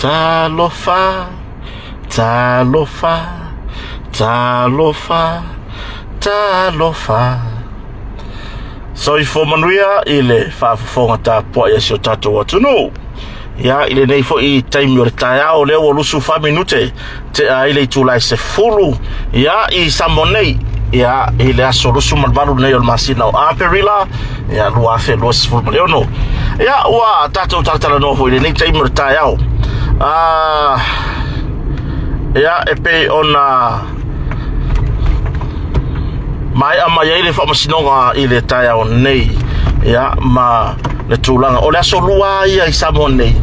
Talofa, talofa, talofa, talofa. Soifua manuia i le faafofoga tapuai a si o tatou atunuu. Ia, i lenei foi taimi o le taeao lea ua 24 minute tea ai le itula e 10, ia, i Samoa nei, ia, i le aso 28 nei o le masina o Aperila, ia, 2026. Ia, ua tatou talatalanoa foi i lenei taimi o le taeao. Ah, ia, e pei ona maea mai ai le faamasinoga i le taeao nei, ia, ma le tulaga o le aso lua ia i Samoa nei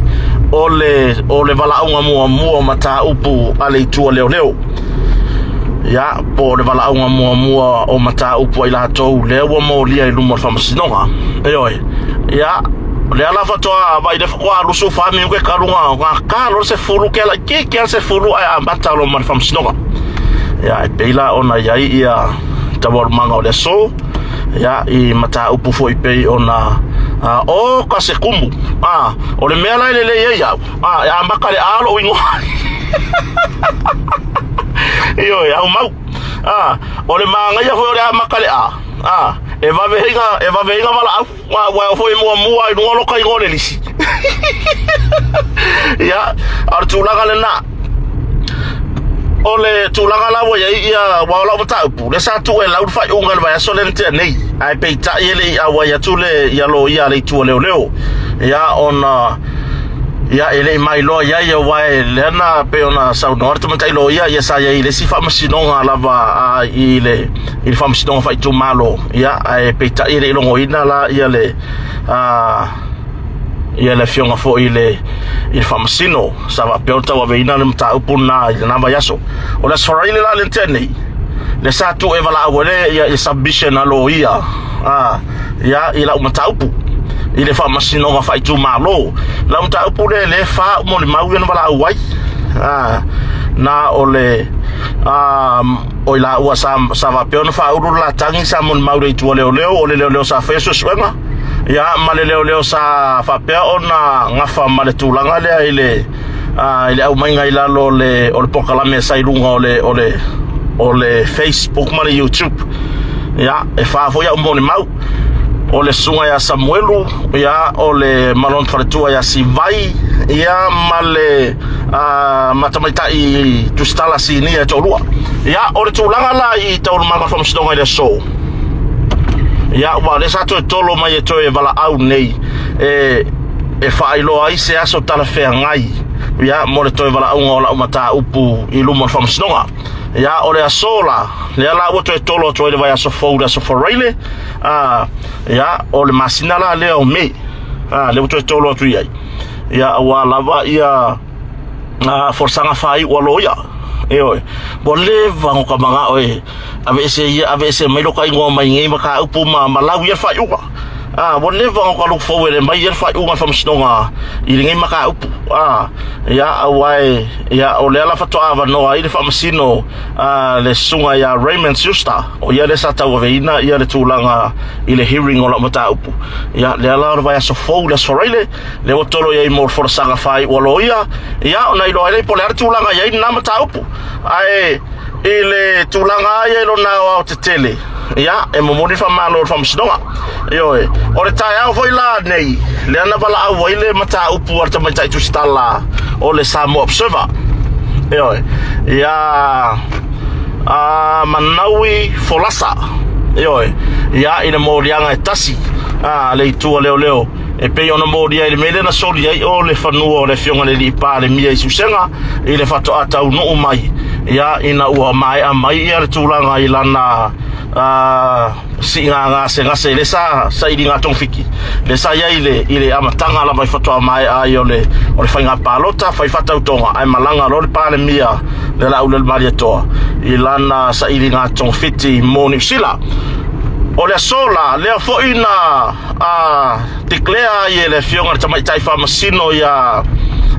o le valaauga muamua o mataupu a le itu a leoleo, ia, po o le valaauga muamua o mataupu a i latou lea ua molia i luma o le faamasinoga. Ioe, ia, lea la faatoa vai le faatoa lusu fa mi ke kalunga ga ka lo se fulu ke la ke ke se fulu ai amata lo ma le faamasinoga. Ia, e pei la ona iai ia taualumaga o le aso, ia, i mataupu foi pei ona o ka se kumu a o le mea la e lelei ai au a e amata le a lou igoa. Ioe, au mau a o le magaia foi o le amata le a a e vave ai e vave ai valaau ua o foi muamua i luga o lo ka igoa o le lisi. Ia, a o le tulaga lena o le tulaga la ua i ai ia ua o lau mataupu lea sa tuu e lau le faaiuga i le vaiaso lea na tea nei, ae peitai e le i auai atu le ia loia a le itu a leoleo, ia, ona, ia, e le i mailoa i ai aua e lea na pei ona saunoa le tamaitai loia, ia, sa i ai i le isi faamasinoga lava a, i le faamasinoga faaitumalo, ia, ae peitai e le i logoina la ia le a ia le afioga foi i le faamasino sa faapea ona tauaveina le mataupu lena i lena vaiaso. O le aso Faraile la le tea nei, le sa tuu e valaau ai le ia, ia submission a loia a, ia, i lau mataupu i le faamasinoga faaitumalo. Lau mataupu le le fa molimau ia na valaau ai a, na o le a, o i laua sa faapea ona faaulu le latagi sa molimau i le itu a leoleo, o le leoleo sa faia suesuega, ia, ma le leoleo sa faapea ona gafa ma le tulaga lea i le aumaiga i lalo o le polokalame sa i luga o le Facebook ma le YouTube. Ia, e fa foi au molimau, o le susuga ia Samuelu, ia, o le Malona Faletua ia Sivai, ia, ma le ma tamaitai tusitala sinia e toalua. Ia, o le tulaga la i taualumaga o le faamasinoga i le aso, ia, ua lea sa toe tolo mai e toe valaau nei e faailoa ai se aso talafeagai, ia, mo le toe valaauga o lau mataupu i luma o le faamasinoga. Ia, o le aso la lea la ua toe tolo atu ai le vaiaso fou, le aso Faraile, a, ia, o le masina la lea o Me, a, lea ua toe tolo atu i ai, ia, aua lava ia a, folasaga faaiu a loia. Ioe, ua leva ona ka manao e aveese ia aveese mai lo ka igoa mai nei mataupu ma lau ia le faaiuga. A, ua leva ona ka look forward e mai ia le faaiuga a le faamasinoga i lenei mataupu. A, ia, aua e, ia, o lea la faatoa avanoa ai le faamasino a le susuga ia Raymond Schuster, o ia lea sa tauaveina ia le tulaga i le hearing o lau mataupu. Ia, lea la o le vaiaso fou, le aso Faraile lea ua tolo i ai mo le folasaga faaiu a loia, ia, ona iloa ai lea po o le a le tulaga i ai lena mataupu. Ae i le tulaga ia i lona aoaotetele, ia, e momoli le faamalo i le faamasinoga. Ioe, o le taeao foi la nei lea na valaau ai le mataupu a le tamaitai tusitala o le Samoa Observer, ioe, ia a Manaui Folasa, ioe, ia, i le moliaga e tasi a le itu a leoleo e pei ona molia i le mea lea na soli ai o le fanua o le afioga i le alii Palemia i Susega i le faatoa taunuu mai, ia, ina ua maea mai ia le tulaga i lana siiga gasegase lea sa sailiga togafiti lea sa i ai i le amataga lava i faatoa maea ai o le faiga palota fai faatautoga, ae malaga loa le Palemia le Laaulialemalietoa i lana sailiga togafiti mo Niu Sila. O le aso la lea foi na a declare ai e le afioga i le tamaitai faamasino ia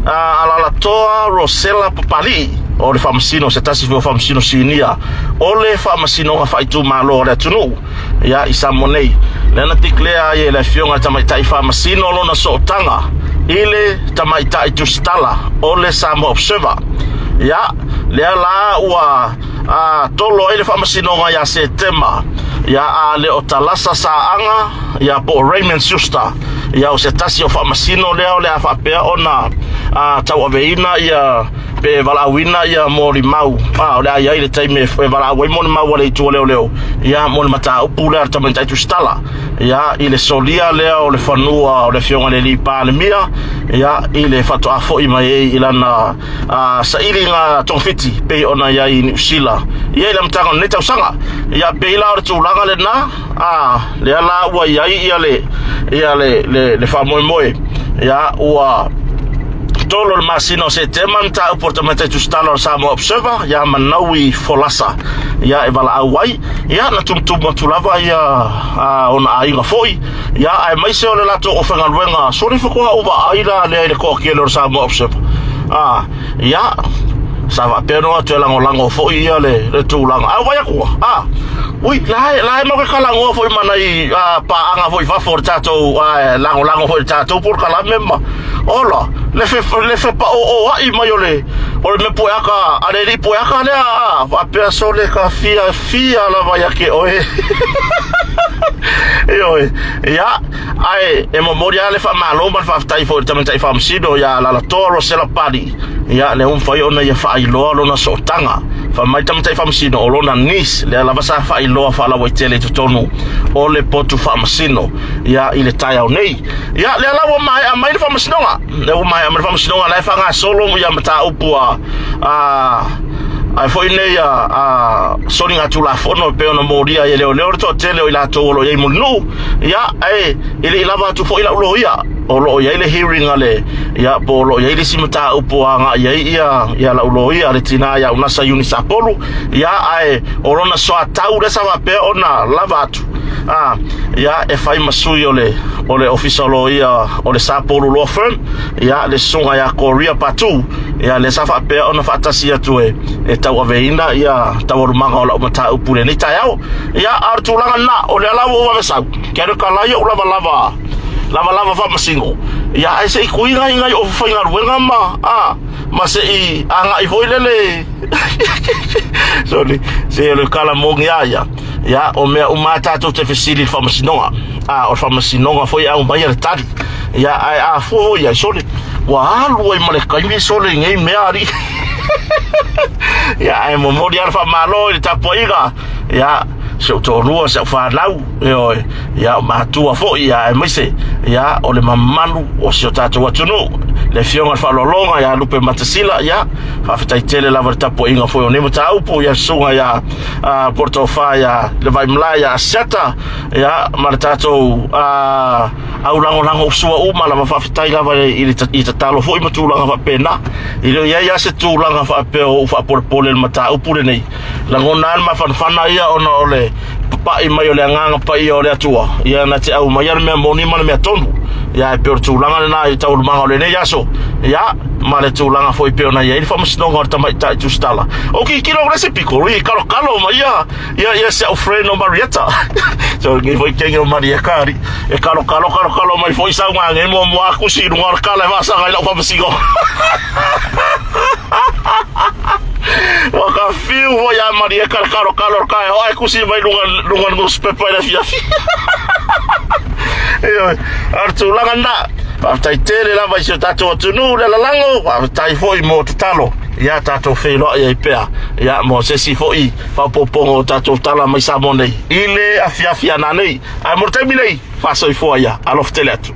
Alalatoa Rosella Papali'i, o le faamasino, se tasi foi o faamasino sinia o le faamasinoga faaitumalo o le atunuu, ia, i Samoa nei, lea na declare ai e le afioga i le tamaitai faamasino lona sootaga i le tamaitai tusitala o le Samoa Observer. Ia, lea la ua a, tolo ai le faamasinoga ia Setema, ia a le o Talasa Saaga, ia po o Raymond Schuster, ia o se tasi o faamasino lea o le a faapea ona a, tauaveina ia pe valaauina ia molimau a, o le a i ai le taimi e valaau ai molimau a le itu o leoleo ia mo le mataupu lea a le tamaitai tusitala ia i le solia lea o le fanua o le afioga i le alii Palemia ia i le faatoa foi mai ai i lana a, sailiga togafiti pei ona i ai i Niu Sila ia i le amataga o lenei tausaga. Ia pei la o le tulaga lena a, lea la ua i ai ia le ia le le, le faamoemoe ia ua tolo le masina o Setema mataupu o le tamaitai tusitala o le Samoa Observer ia Manaui Folasa ia e valaau ai ia na tumutumu atu lava ia a, ona aiga foi ia aemaise o le latou aufaigaluega soli faatoa ou vaai la lea i le toatele o le Samoa Observer a ia sa faapea no atu e lagolago foi ia le, le tulaga ae vai atu a ui la e la e mau ke kalagoa foi ma nai a, paaga foi fafo o le tatou a, lagolago foi le tatou polokalame ma ola le fe le fe pa o o ai mai o le o le mea pueaka a le alii pueaka lea a faapea sole ka fia fia lava ia ke oe Ioe, ia, ae e momoli lava le faamalo ma le faafetai foi i le tamaitai faamasino ia Lalatoa Rosella Pali, ia, lea ua mafai ona ia faailoa lona sootaga. Fai mai le tamaitai faamasino, o lona niece, lea lava sa faailoa faalauaitele i totonu o le potu faamasino, ia, i le taeao nei. Ia, lea la ua maea mai le faamasinoga. Lea ua maea mai le faamasinoga, la e faagasolo ia mataupu a, a, ai foi nei a, a soligatulafono e pei ona molia ai e leoleo le toatele o i latou o lo o i ai Mulinuu, ia, ae e le i lava atu foi lau loia, o lo o i ai le hearing a le, ia, po o lo o i ai le isi mataupu a agai ai ia, ia lau loia, le tina ia Unasa Eunice Apolu, ia, ae o lona soatau lea sa faapea ona lava atu, a, ia, e fai ma sui o le, o le Ofisa o Loia o le Sapolu Law Firm, ia, le susuga ia Korea Patu, ia, lea sa faapea ona faatasi atu e, e tauaveina ia taualumaga o lau mataupu i lenei taeao. Ia, a o le tulaga lena, o lea la ua ou vave sau, ke alu ka lai ou lavalava, lavalava faamasino, ia, ae se i kuiga i nai o faigaluega ma, a, ma se i agai foi lele, sorry, se o le kala moni a ia, ia, o mea uma a tatou te fesili i le faamasinoga, a, o le faamasinoga foi e aumaia le tali, ia, ae a fua foi i ai, sole, ua alu ai ma le taimi sole i nei mea alii. Ia, ae momoli lava le faamalo i le tapuaiga, ia, si ou toalua, si au fanau, ioe, ia, o matua foi, ia, aemaise, ia, o le mamalu o si o tatou atunuu, le afioga i le faaaloaloga ia Lupe Matasila, ia, faafetai tele lava i le tapuaiga foi o nei mataupu, ia, le susuga ia a, Portofa ia le Vaimalae ia Asiata, ia, ma le tatou a, au lagolago sua uma lava, faafetai lava i le i tatalo foi ma tulaga faapena. E le o i ai lava se tulaga faapea o ou faapolepole i le mataupu lenei. Lagona lava le mafanafana ia ona o le papai mai o le agaga paia o le Atua, ia na te aumaia le mea moni ma le mea tonu. Ia e pei o le tulaga lena i taualumaga o lenei aso, ia ma le tulaga foi pei ona i ai le faamasinoga o le tamaitai tusitala. O kikilo le isi piko, i kalokalo mai ia ia ia si au friend o Marietta. So ngi foi kenge o Marietta ari. E kalo kalo kalo kalo mai foi sau ngā nge mua mua akusi i runga o le kala e whasanga i lau whamasigo. Wa ka whiu foi a Marietta le kalo kalo ka e hoa e kusi mai runga runga newspaper i le fiafi. Ioe, ar tūlanga nā. Faafetai tele lava i si o tātou atunuu le lalago, faafetai foi mo tatalo. Ia tātou feiloai ai pea. Ia mo se isi foi faaopoopoga o tatou tala mai Samoa nei i le afiafi ana nei. Ae mo le taimi nei, faasoifua ia. Alofa tele atu.